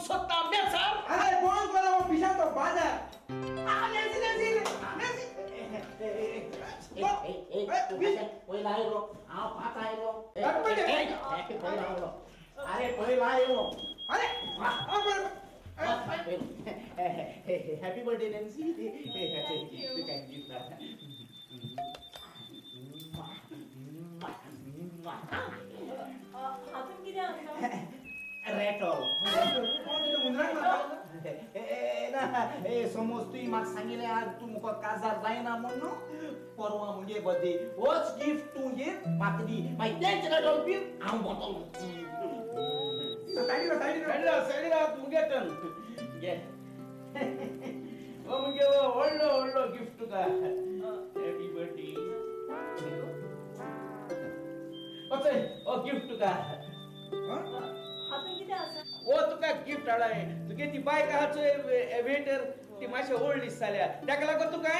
सोदता बेसार. अरे कोण कोला हो पिशाचो बाजार. आ नॅन्सी नॅन्सी नॅन्सी. पहिला आयलो हांव पांच आयलो. अरे पहिला आयलो. अरे हॅपी बर्थडे नॅन्सी. हातून कितें आसा? रेटल. ना समज तुवें म्हाका सांगिल्लें आज तूं मुखार काजार जायना म्हूण न्हू, परवां मुगे बर्थडे होच गिफ्ट तूं घे म्हाका दी, मागीर तेंच रेटल बीन हांव वतलो. सायडीन मुगे टर्न घे. हो मुगे हो व्हडलो व्हडलो गिफ्ट तुका. Happy birthday. वचय हो गिफ्ट तुका. हातून कितें आसा? हो तुका गिफ्ट हाडला. तुगे ती बायक आहा चोय एवेटर ती मातशें ओल्ड दिसताल्या, ताका लागून तुका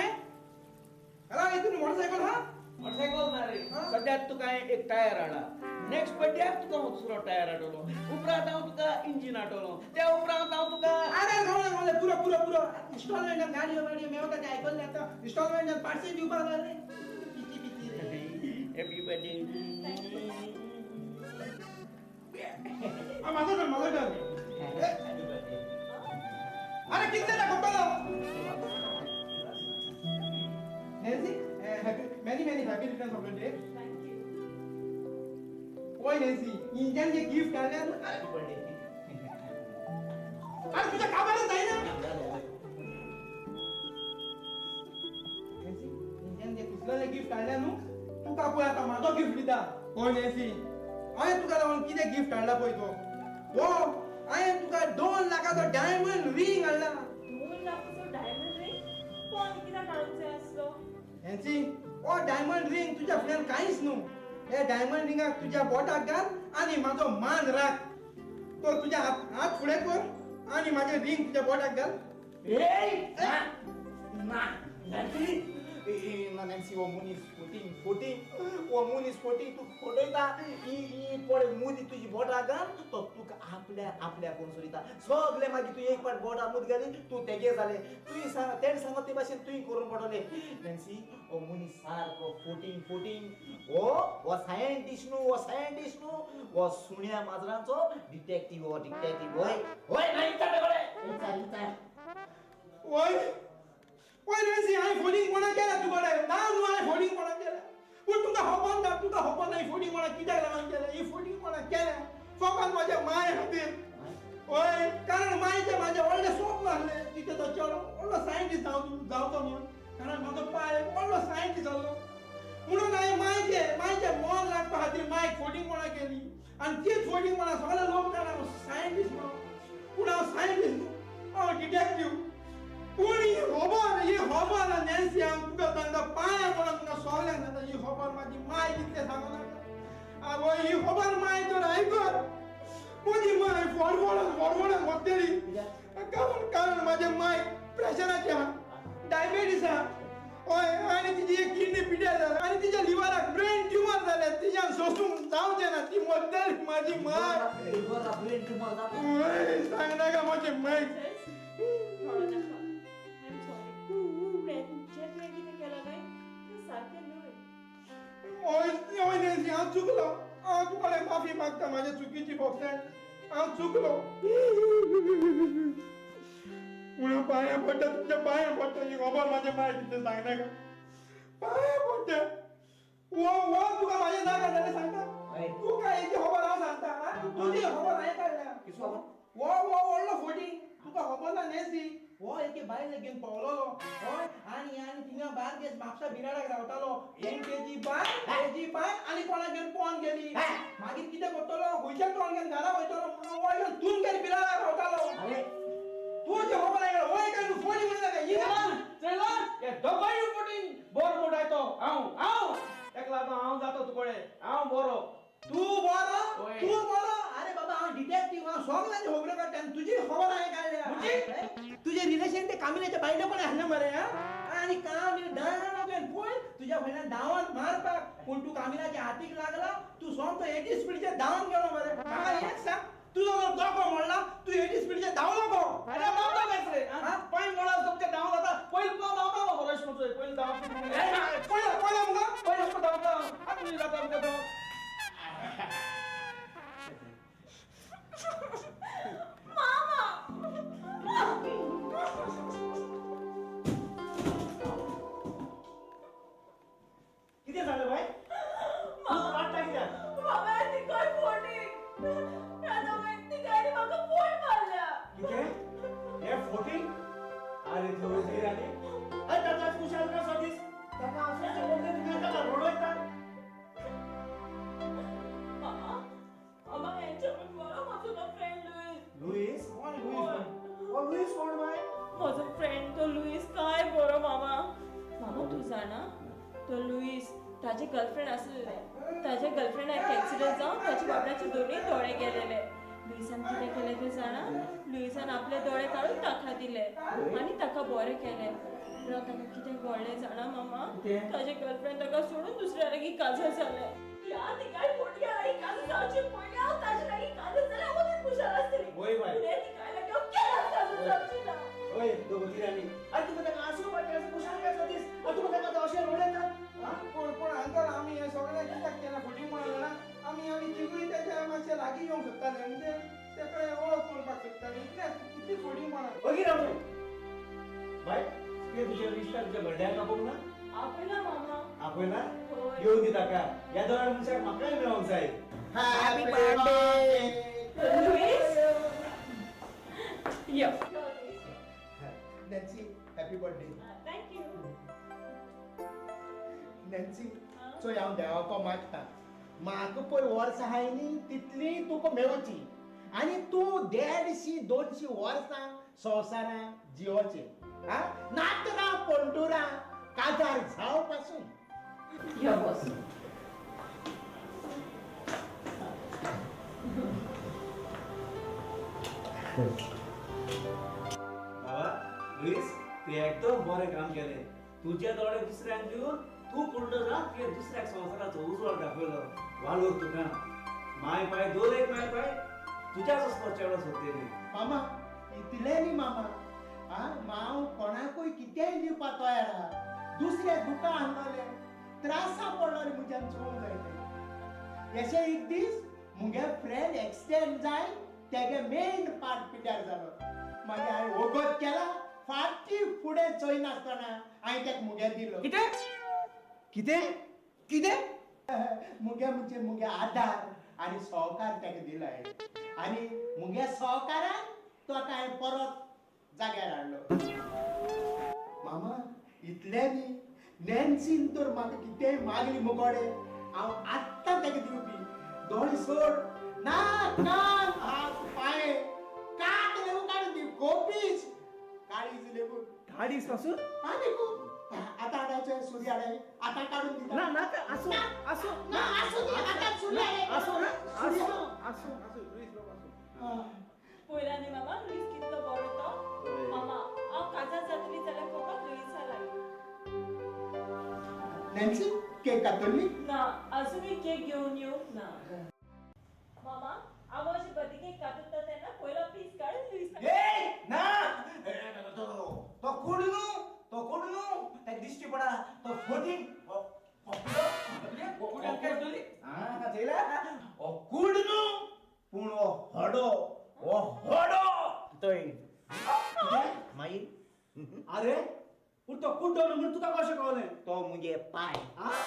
हॅलो हितून मोटरसायकल हा? मोटरसायकल ना रे, सद्याक तुका एक टायर हाडला. नेक्स्ट बर्थडेक तुका हांव दुसरो टायर हाडटलो, उपरांत हांव तुका इंजीन हाडटलो, त्या उपरांत हांव तुका. अरे रोले रोले पुरो पुरो पुरो. इन्स्टॉलमेंटान गाडयो गाडयो मेवता ते आयकल्लें आतां. इन्स्टॉलमेंटान पार्सल दिवपाक लागले. पिची पिची रे. Happy birthday. माझो टर्न माझो टर्न. अरे कितने ना खपलो. Nancy, happy many many happy returns of the day. Thank you. ओय नॅन्सी, इंडियन जे गिफ्ट हाडलें. Happy birthday. अरे तुझ्या काबारच जायना. नॅन्सी, इंडियन जे कुसलेले गिफ्ट हाडलें न्हू, तुका पळय आतां म्हाजो गिफ्ट दिता. ओय नॅन्सी, हांवें तुका लागून कितें गिफ्ट हाडला पळय तो. हो हांवें तुका 2 लाखाचो डायमंड रिंग हाडला. 2 लाखाचो डायमंड रिंग? कोण कित्याक हाडूंक जाय आसलो? नॅन्सी, हो डायमंड रिंग तुज्या फुड्यान कांयच न्हू. हे डायमंड रिंगाक तुज्या बोटाक घाल आनी म्हाजो मान राख. तो तुज्या हात फुडें कर आनी म्हाजें रिंग तुज्या बोटाक घाल. ना ना नॅन्सी, ना नॅन्सी, हो मनीस फोटींग फोटींग, हो मनीस फोटींग. तूं फटयता. ही पळय मुदी तुजी बोटाक घाल, तो तुका आपल्या आपल्या करून सोडिता सगळे. मागीर तूं एक फावट बोटाक मूद घाली तूं तेगे जालें. तुवें सांग तेणें सांगत ते भाशेन तुवें करून पडटलें. नॅन्सी, हो मनीस सारको फोटींग फोटींग. हो हो सायंटिस्ट न्हू, हो सायंटिस्ट न्हू, हो सुण्या माजरांचो डिटेक्टीव. हो डिटेक्टीव. हय हय ना विचार विचार विचार. वय वय नॅन्सी, हांवें फोटींग कोणाक केल्या तुका? ना न्हू हांवें फोटींग कोणाक केल्या. पूण तुका खबर ना, तुका खबर ना ही फोटींग कोणाक कित्याक लागून केल्या. ही फोटींग कोणाक केल्या फकत म्हाज्या माय खातीर. हय, कारण मायचें म्हाजें व्हडलें स्वप्न आसलें तिचें तो चेडो व्हडलो सायंटिस्ट जावचो म्हणून. कारण म्हाजो पाय व्हडलो सायंटिस्ट जाल्लो म्हणून हांवें मायचें मायचें मन राखपा खातीर मायक फोटींग कोणाक केली. आनी तीच फोटींग कोणा सगळे लोक जाणा हांव सायंटिस्ट म्हणून. पूण हांव सायंटिस्ट न्हू, हांव डिटेक्टीव. पूण ही खबर, ही खबर नॅन्सी, हांव तुका सांगता पांया पडून तुका सगळ्यांक सांगता, ही खबर म्हाजी माय कितलें सांगू नाका. आवय ही खबर माय तर आयकत म्हजी माय फडफडून फडफडून वतली. कारण कारण म्हाजे मायक प्रेशराचें आहा, डायबेटीस आहा. हय, आनी तिजी एक किडनी पिड्यार जाल्या आनी तिच्या लिवराक ब्रेन ट्युमर जाल्या. तिच्यान सोंसूंक जावचें ना, ती मरतली म्हाजी माय. ब्रेन ट्युमर जाता. हय, सांगनाका म्हजे मायक. हय हय नॅन्सी, हांव चुकलो. हांव तुका माफी मागता म्हाज्या चुकीची बोक्सान. हांव चुकलो म्हणून पांया पडटा, तुमच्या पांया पडटा. ही खबर म्हाज्या माय कितें सांगनाका. पांया पडटा. हो हो तुका म्हाजें नाका जाल्यार सांगता. तुका हेची खबर हांव सांगता. तुजी खबर हांवें काडल्या. हो हो व्हडलो फोटींग. तुका खबर ना नॅन्सी, हो एके बायलेक घेवन पावलोलो. हय, आनी आनी थिंगा बार्देस म्हापसा बिराडाक रावतालो. एक तेजी बाय, तेजी बाय आनी कोणाक घेवन पोवन गेली. मागीर कितें करतलो, खंयच्यान तोंड घेवन घरा वयतलो म्हणून हो घेवन तुमगेर बिराडाक रावतालो. तुजें खबर आयकला. वय काय तूं फोटींग म्हणटा. चला हे दोगांय फोटींग बोर मोडाय तो. हांव हांव ताका लागून हांव जातो तुकडे. हांव बरो. तूं बरो, तूं बरो. अरे बाबा, हांव डिटेक्टीव, हांव सगळ्यांच्यो खबरो काडटा आनी तुजी खबर हांवें काडल्या. तुजें रिलेशन ते कामिल्याच्या बायले पण आसलें मरे. आनी कामील डान पळय तुज्या फाटल्यान धांवन मारपाक, पूण तूं कामिलाच्या हातीक लागला. तूं सोमतो 80 स्पिडीचेर धांवन गेलो मरे. म्हाका एक सांग, तुजो जर दोको मोडला, तूं 80 स्पिडीचेर धांव जाणा, तो लुईस ताजे गर्लफ्रेंड आसलें, ताज्या गर्लफ्रेंडाक एक्सिडंट जावन ताच्या बाबड्याचे दोनूय दोळे गेलेले. लुईसान कितें केलें तें जाणा? लुईसान आपले दोळे काडून ताका दिले आनी ताका बरें केलें. उपरांत ताका कितें घडलें जाणा मामा? ताजें गर्लफ्रेंड ताका सोडून दुसऱ्या लागीं काजार जालें. ह्या तिकाय फोटया लागीं काजार जावचे पयलीं हांव ताजे लागीं काजार जाल्यार हांव खुशाल आसतली. पूण हे तिकाय लागीं हांव केन्नाच काजार जावचें ना. ओय दोगोतिरांनी, आरे तुका ताका आसूं पडटा अशें खुशाल कसो दीस, आनी तुका ताका अशें रडयता? पूण पूण अंकल आमी हें सगळें कित्याक केलें फटींगपणा जाणा? आमी आमी तिगूय तेच्या मातशें लागीं येवंक सोदताले, म्हणजे तेका वळख करपाक सोदताले. इतलेंच, इतली फटींगपणा. ओगी राव तूं. बाय, तुवें तुज्या इश्टाक तुज्या बर्थड्याक आपोवंक ना? आपयला मामा. आपयला? येवं दी ताका. ह्या दोळ्यान मनशाक म्हाकाय मेळोंक जाय. Happy birthday Luis. यो Nancy, happy birthday. Thank you. Nancy, चोय हांव देवाको मागता, म्हाका पळय वर्सां आहाय न्ही तितली तुका मेळची आनी तूं 150 200 वर्सां संवसारां जियोचें. आं, नातरां पणटुरां काजार जाव पासून. यो बस. बाबा लुईस, तुवें एकदम बरें काम केलें. तुजे दोळे दुसऱ्यांक दिवन तूं कुड्डो जा, तुवें दुसऱ्याक संवसाराचो उजवाड दाखयलो. वालोर तुका. माय पाय दोन एक माय पाय तुज्याच असलो चेडो सोदतली. मामा इतलें न्ही मामा, आं हांव कोणाकूय कितेंय दिवपाक तयार आहा. दुसऱ्या दुकां हाडलोलें, त्रासा पडलोलें म्हज्यान चोवंक जाय तें. अशें एक दीस मुगे फ्रेंड एक्सिडेंट जाय तेगे मेन पार्ट पिड्ड्यार जालो. मागीर हांवें वगत केला, फाटी फुडें चोयनासतना हांवें तेका मुगे दिलो. कितें कितें कितें? मुगे म्हणजे मुगे आदार आनी सहकार तेका दिला आनी मुगे सहकारान तो आतां हांवें परत जाग्यार हाडलो. मामा इतलें न्ही, नॅन्सीन तर म्हाका कितेंय मागली मुकोडे हांव आत्तां तेका दिवपी. दोळे सोड ना, कान हात पांय कात लेगून काडून दी, गोपीच काळीज लेगून. काळीज पासून? हा लेगून. आतां हाडायचें सुरी हाडाय, आतां काडून दिता. ना नाका, आसूं आसूं ना आसूं दी, आतां सुरी हाडाय. आसूं ना, आसूं आसूं आसूं लुईस बाबा आसूं. पयला न्ही मामा लुईस कितलो बरो तो. मामा हांव काजार जातली जाल्यार फकत लुईसा लागीं. नॅन्सी, केक कातरली? ना, अजुनूय केक घेवन येवंक ना. मामा हांव अशें बर्थडे केक कातरता तेन्ना पयलो पीस काडून लुईसा. ना, तो कोण न्हू, तो कोण न्हू, ताका दिश्टी पडा तो फोटींग. कूड न्हू, पूण हो हडो, हो हडो थंय मागीर. आरे पूण तो कुड्डो न्हू म्हूण तुका कशें कळ्ळें? तो मुगे पाय. आं?